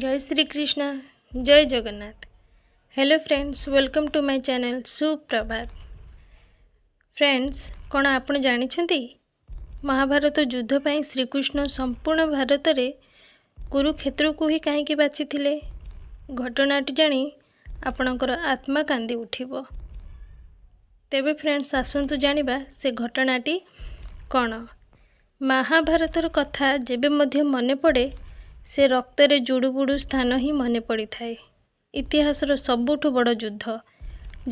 ଜୟ ଶ୍ରୀ କୃଷ୍ଣ, ଜୟ Jagannath. Hello friends, welcome to my channel. ସୁପ୍ରଭାତ friends. କ'ଣ ଆପଣ ଜାଣିଛନ୍ତି, ମହାଭାରତ ଯୁଦ୍ଧ ପାଇଁ ଶ୍ରୀକୃଷ୍ଣ ସମ୍ପୂର୍ଣ୍ଣ ଭାରତରେ କୁରୁକ୍ଷେତ୍ରକୁ ହିଁ କାହିଁକି ବାଛିଥିଲେ? ଘଟଣାଟି ଜାଣି ଆପଣଙ୍କର ଆତ୍ମା କାନ୍ଦି ଉଠିବ। ତେବେ ଫ୍ରେଣ୍ଡସ୍, ଆସନ୍ତୁ ଜାଣିବା ସେ ଘଟଣାଟି କ'ଣ। ମହାଭାରତର କଥା ଯେବେ ମଧ୍ୟ ମନେ ପଡ଼େ, ସେ ରକ୍ତରେ ଜୁଡ଼ୁବୁଡ଼ୁ ସ୍ଥାନ ହିଁ ମନେ ପଡ଼ିଥାଏ। ଇତିହାସର ସବୁଠୁ ବଡ଼ ଯୁଦ୍ଧ,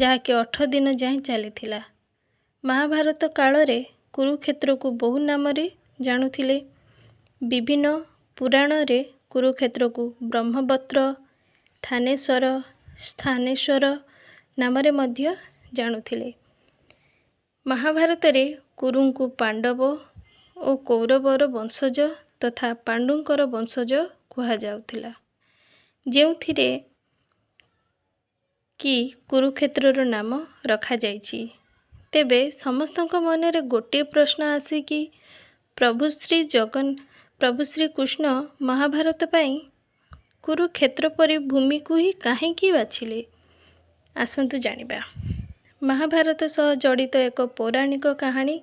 ଯାହାକି 8 ଦିନ ଯାଏଁ ଚାଲିଥିଲା। ମହାଭାରତ କାଳରେ କୁରୁକ୍ଷେତ୍ରକୁ ବହୁ ନାମରେ ଜାଣୁଥିଲେ। ବିଭିନ୍ନ ପୁରାଣରେ କୁରୁକ୍ଷେତ୍ରକୁ ବ୍ରହ୍ମବର୍ତ୍ତ, ଥାନେଶ୍ୱର, ସ୍ଥାନେଶ୍ୱର ନାମରେ ମଧ୍ୟ ଜାଣୁଥିଲେ। ମହାଭାରତରେ କୁରୁଙ୍କୁ ପାଣ୍ଡବ ଓ କୌରବର ବଂଶଜ ତଥା ପାଣ୍ଡୁଙ୍କର ବଂଶଜ କୁହାଯାଉଥିଲା, ଯେଉଁଥିରେ କି କୁରୁକ୍ଷେତ୍ରର ନାମ ରଖାଯାଇଛି। ତେବେ ସମସ୍ତଙ୍କ ମନରେ ଗୋଟିଏ ପ୍ରଶ୍ନ ଆସେ କି ପ୍ରଭୁ ଶ୍ରୀକୃଷ୍ଣ ମହାଭାରତ ପାଇଁ କୁରୁକ୍ଷେତ୍ର ପରି ଭୂମିକୁ ହିଁ କାହିଁକି ବାଛିଲେ? ଆସନ୍ତୁ ଜାଣିବା। ମହାଭାରତ ସହ ଜଡ଼ିତ ଏକ ପୌରାଣିକ କାହାଣୀ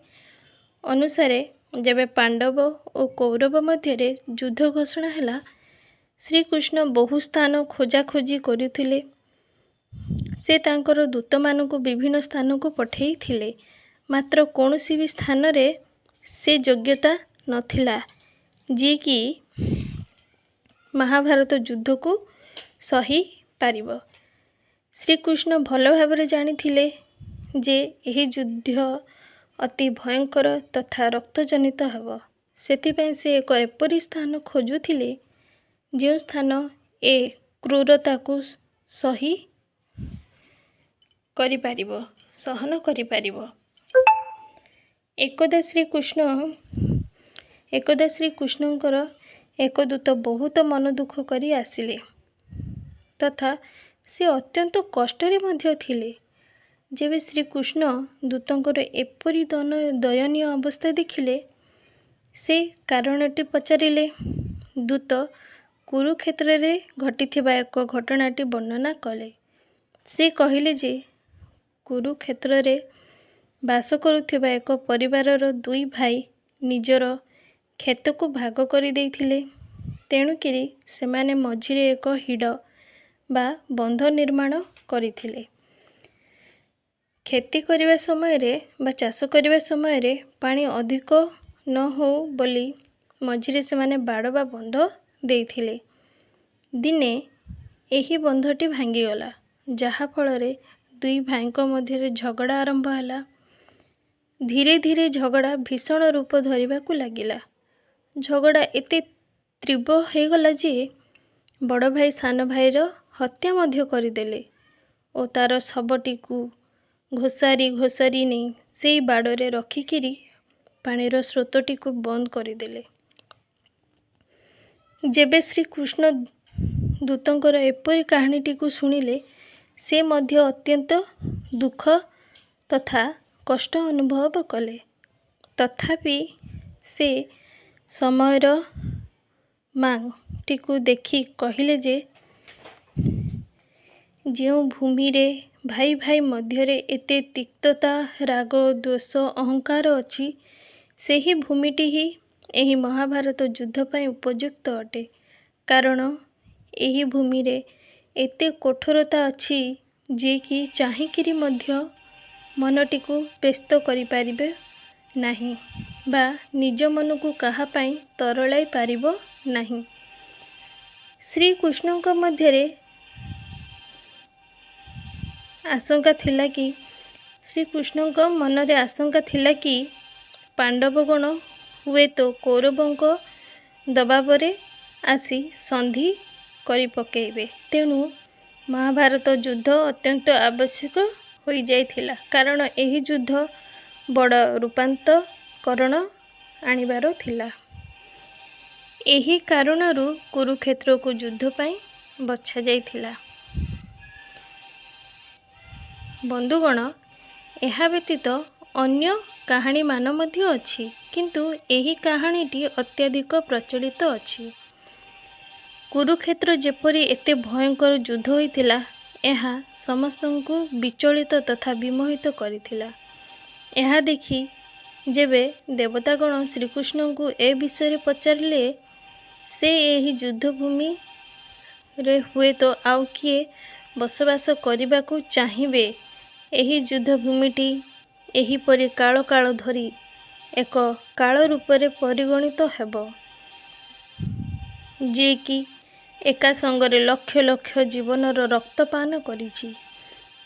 ଅନୁସାରେ, ଯେବେ ପାଣ୍ଡବ ଓ କୌରବ ମଧ୍ୟରେ ଯୁଦ୍ଧ ଘୋଷଣା ହେଲା, ଶ୍ରୀକୃଷ୍ଣ ବହୁ ସ୍ଥାନ ଖୋଜାଖୋଜି କରୁଥିଲେ। ସେ ତାଙ୍କର ଦୂତମାନଙ୍କୁ ବିଭିନ୍ନ ସ୍ଥାନକୁ ପଠାଇଥିଲେ, ମାତ୍ର କୌଣସି ବି ସ୍ଥାନରେ ସେ ଯୋଗ୍ୟତା ନଥିଲା ଯିଏକି ମହାଭାରତ ଯୁଦ୍ଧକୁ ସହିପାରିବ। ଶ୍ରୀକୃଷ୍ଣ ଭଲ ଭାବରେ ଜାଣିଥିଲେ ଯେ ଏହି ଯୁଦ୍ଧ ଅତି ଭୟଙ୍କର ତଥା ରକ୍ତଜନିତ ହେବ। ସେଥିପାଇଁ ସେ ଏକ ଏପରି ସ୍ଥାନ ଖୋଜୁଥିଲେ, ଯେଉଁ ସ୍ଥାନ ଏ କ୍ରୂରତାକୁ ସହି କରିପାରିବ, ସହନ କରିପାରିବ। ଏକଦା ଶ୍ରୀକୃଷ୍ଣଙ୍କର ଏକ ଦୂତ ବହୁତ ମନ ଦୁଃଖ କରି ଆସିଲେ ତଥା ସେ ଅତ୍ୟନ୍ତ କଷ୍ଟରେ ମଧ୍ୟ ଥିଲେ। ଯେବେ ଶ୍ରୀକୃଷ୍ଣ ଦୂତଙ୍କର ଏପରି ଦୟନୀୟ ଅବସ୍ଥା ଦେଖିଲେ, ସେ କାରଣଟି ପଚାରିଲେ। ଦୂତ କୁରୁକ୍ଷେତ୍ରରେ ଘଟିଥିବା ଏକ ଘଟଣାଟି ବର୍ଣ୍ଣନା କଲେ। ସେ କହିଲେ ଯେ କୁରୁକ୍ଷେତ୍ରରେ ବାସ କରୁଥିବା ଏକ ପରିବାରର ଦୁଇ ଭାଇ ନିଜର କ୍ଷେତକୁ ଭାଗ କରିଦେଇଥିଲେ। ତେଣୁକରି ସେମାନେ ମଝିରେ ଏକ ହିଡ଼ ବା ବନ୍ଧ ନିର୍ମାଣ କରିଥିଲେ। ଖେତି କରିବା ସମୟରେ ବା ଚାଷ କରିବା ସମୟରେ ପାଣି ଅଧିକ ନ ହେଉ ବୋଲି ମଝିରେ ସେମାନେ ବାଡ଼ ବା ବନ୍ଧ ଦେଇଥିଲେ। ଦିନେ ଏହି ବନ୍ଧଟି ଭାଙ୍ଗିଗଲା, ଯାହାଫଳରେ ଦୁଇ ଭାଇଙ୍କ ମଧ୍ୟରେ ଝଗଡ଼ା ଆରମ୍ଭ ହେଲା। ଧୀରେ ଧୀରେ ଝଗଡ଼ା ଭୀଷଣ ରୂପ ଧରିବାକୁ ଲାଗିଲା। ଝଗଡ଼ା ଏତେ ତୀବ୍ର ହୋଇଗଲା ଯେ ବଡ଼ ଭାଇ ସାନ ଭାଇର ହତ୍ୟା ମଧ୍ୟ କରିଦେଲେ ଓ ତା'ର ଶବଟିକୁ ଘୋଷାରି ଘୋଷାରି ନେଇ ସେଇ ବାଡ଼ରେ ରଖିକିରି ପାଣିର ସ୍ରୋତଟିକୁ ବନ୍ଦ କରିଦେଲେ। ଯେବେ ଶ୍ରୀକୃଷ୍ଣ ଦୂତଙ୍କର ଏପରି କାହାଣୀଟିକୁ ଶୁଣିଲେ, ସେ ମଧ୍ୟ ଅତ୍ୟନ୍ତ ଦୁଃଖ ତଥା କଷ୍ଟ ଅନୁଭବ କଲେ। ତଥାପି ସେ ସମୟର ମାଙ୍ଗଟିକୁ ଦେଖି କହିଲେ ଯେ ଯେଉଁ ଭୂମିରେ ଭାଇ ଭାଇ ମଧ୍ୟରେ ଏତେ ତିକ୍ତତା, ରାଗ, ଦ୍ୱେଷ, ଅହଙ୍କାର ଅଛି, ସେହି ଭୂମିଟି ହିଁ ଏହି ମହାଭାରତ ଯୁଦ୍ଧ ପାଇଁ ଉପଯୁକ୍ତ ଅଟେ। କାରଣ ଏହି ଭୂମିରେ ଏତେ କଠୋରତା ଅଛି, ଯିଏକି ଚାହିଁକିରି ମଧ୍ୟ ମନଟିକୁ ବ୍ୟସ୍ତ କରିପାରିବେ ନାହିଁ ବା ନିଜ ମନକୁ କାହା ପାଇଁ ତରଳାଇ ପାରିବ ନାହିଁ। ଶ୍ରୀକୃଷ୍ଣଙ୍କ ମଧ୍ୟରେ ଆଶଙ୍କା ଥିଲା କି ଶ୍ରୀକୃଷ୍ଣଙ୍କ ମନରେ ଆଶଙ୍କା ଥିଲା କି ପାଣ୍ଡବଗଣ ହୁଏତ କୌରବଙ୍କ ଦବାବରେ ଆସି ସନ୍ଧି କରି ପକାଇବେ। ତେଣୁ ମହାଭାରତ ଯୁଦ୍ଧ ଅତ୍ୟନ୍ତ ଆବଶ୍ୟକ ହୋଇଯାଇଥିଲା, କାରଣ ଏହି ଯୁଦ୍ଧ ବଡ଼ ରୂପାନ୍ତକରଣ ଆଣିବାର ଥିଲା। ଏହି କାରଣରୁ କୁରୁକ୍ଷେତ୍ରକୁ ଯୁଦ୍ଧ ପାଇଁ ବଛାଯାଇଥିଲା। ବନ୍ଧୁଗଣ, ଏହା ବ୍ୟତୀତ ଅନ୍ୟ କାହାଣୀମାନ ମଧ୍ୟ ଅଛି, କିନ୍ତୁ ଏହି କାହାଣୀଟି ଅତ୍ୟଧିକ ପ୍ରଚଳିତ ଅଛି। କୁରୁକ୍ଷେତ୍ର ଯେପରି ଏତେ ଭୟଙ୍କର ଯୁଦ୍ଧ ହୋଇଥିଲା, ଏହା ସମସ୍ତଙ୍କୁ ବିଚଳିତ ତଥା ବିମୋହିତ କରିଥିଲା। ଏହା ଦେଖି ଯେବେ ଦେବତାଗଣ ଶ୍ରୀକୃଷ୍ଣଙ୍କୁ ଏ ବିଷୟରେ ପଚାରିଲେ, ସେ ଏହି ଯୁଦ୍ଧଭୂମିରେ ହୁଏତ ଆଉ କିଏ ବସବାସ କରିବାକୁ ଚାହିଁବେ, ଏହି ଯୁଦ୍ଧଭୂମିଟି ଏହିପରି କାଳ କାଳ ଧରି ଏକ କାଳ ରୂପରେ ପରିଗଣିତ ହେବ, ଯିଏକି ଏକା ସଙ୍ଗରେ ଲକ୍ଷ ଲକ୍ଷ ଜୀବନର ରକ୍ତପାନ କରିଛି।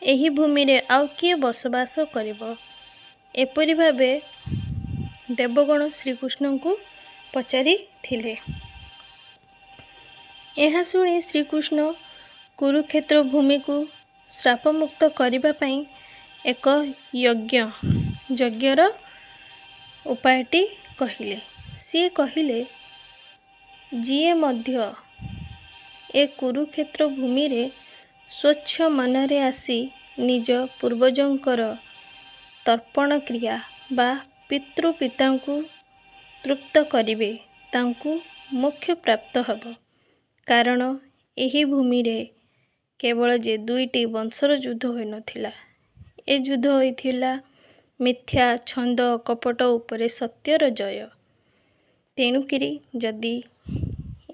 ଏହି ଭୂମିରେ ଆଉ କିଏ ବସବାସ କରିବ? ଏପରି ଭାବେ ଦେବଗଣ ଶ୍ରୀକୃଷ୍ଣଙ୍କୁ ପଚାରିଥିଲେ। ଏହା ଶୁଣି ଶ୍ରୀକୃଷ୍ଣ କୁରୁକ୍ଷେତ୍ର ଭୂମିକୁ ଶ୍ରାପମୁକ୍ତ କରିବା ପାଇଁ ଏକ ଯଜ୍ଞର ଉପାୟଟି କହିଲେ। ସିଏ କହିଲେ, ଯିଏ ମଧ୍ୟ ଏ କୁରୁକ୍ଷେତ୍ର ଭୂମିରେ ସ୍ୱଚ୍ଛ ମନରେ ଆସି ନିଜ ପୂର୍ବଜଙ୍କର ତର୍ପଣ କ୍ରିୟା ବା ପିତୃପିତାଙ୍କୁ ତୃପ୍ତ କରିବେ, ତାଙ୍କୁ ମୋକ୍ଷ ପ୍ରାପ୍ତ ହେବ। କାରଣ ଏହି ଭୂମିରେ କେବଳ ଯେ ଦୁଇଟି ବଂଶର ଯୁଦ୍ଧ ହୋଇନଥିଲା, ଏ ଯୁଦ୍ଧ ହୋଇଥିଲା ମିଥ୍ୟା, ଛନ୍ଦ, କପଟ ଉପରେ ସତ୍ୟର ଜୟ। ତେଣୁକରି ଯଦି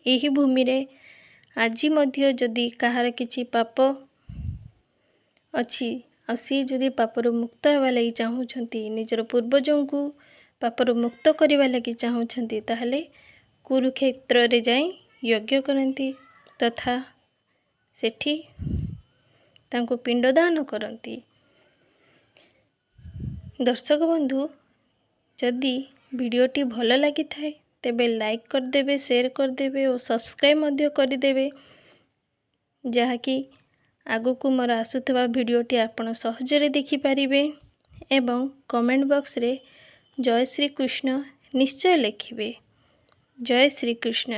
ଏହି ଭୂମିରେ ଆଜି ମଧ୍ୟ ଯଦି କାହାର କିଛି ପାପ ଅଛି, ଆଉ ସିଏ ଯଦି ପାପରୁ ମୁକ୍ତ ହେବା ଲାଗି ଚାହୁଁଛନ୍ତି, ନିଜର ପୂର୍ବଜଙ୍କୁ ପାପରୁ ମୁକ୍ତ କରିବା ଲାଗି ଚାହୁଁଛନ୍ତି, ତାହେଲେ କୁରୁକ୍ଷେତ୍ରରେ ଯାଇ ଯଜ୍ଞ କରନ୍ତି ତଥା ସେଠି ତାଙ୍କୁ ପିଣ୍ଡଦାନ କରନ୍ତି। ଦର୍ଶକ ବନ୍ଧୁ, ଯଦି ଭିଡ଼ିଓଟି ଭଲ ଲାଗିଥାଏ, ତେବେ ଲାଇକ୍ କରିଦେବେ, ସେୟାର କରିଦେବେ ଓ ସବସ୍କ୍ରାଇବ୍ ମଧ୍ୟ କରିଦେବେ, ଯାହାକି ଆଗକୁ ମୋର ଆସୁଥିବା ଭିଡ଼ିଓଟି ଆପଣ ସହଜରେ ଦେଖିପାରିବେ ଏବଂ କମେଣ୍ଟ ବକ୍ସରେ ଜୟ ଶ୍ରୀକୃଷ୍ଣ ନିଶ୍ଚୟ ଲେଖିବେ। ଜୟ ଶ୍ରୀକୃଷ୍ଣ।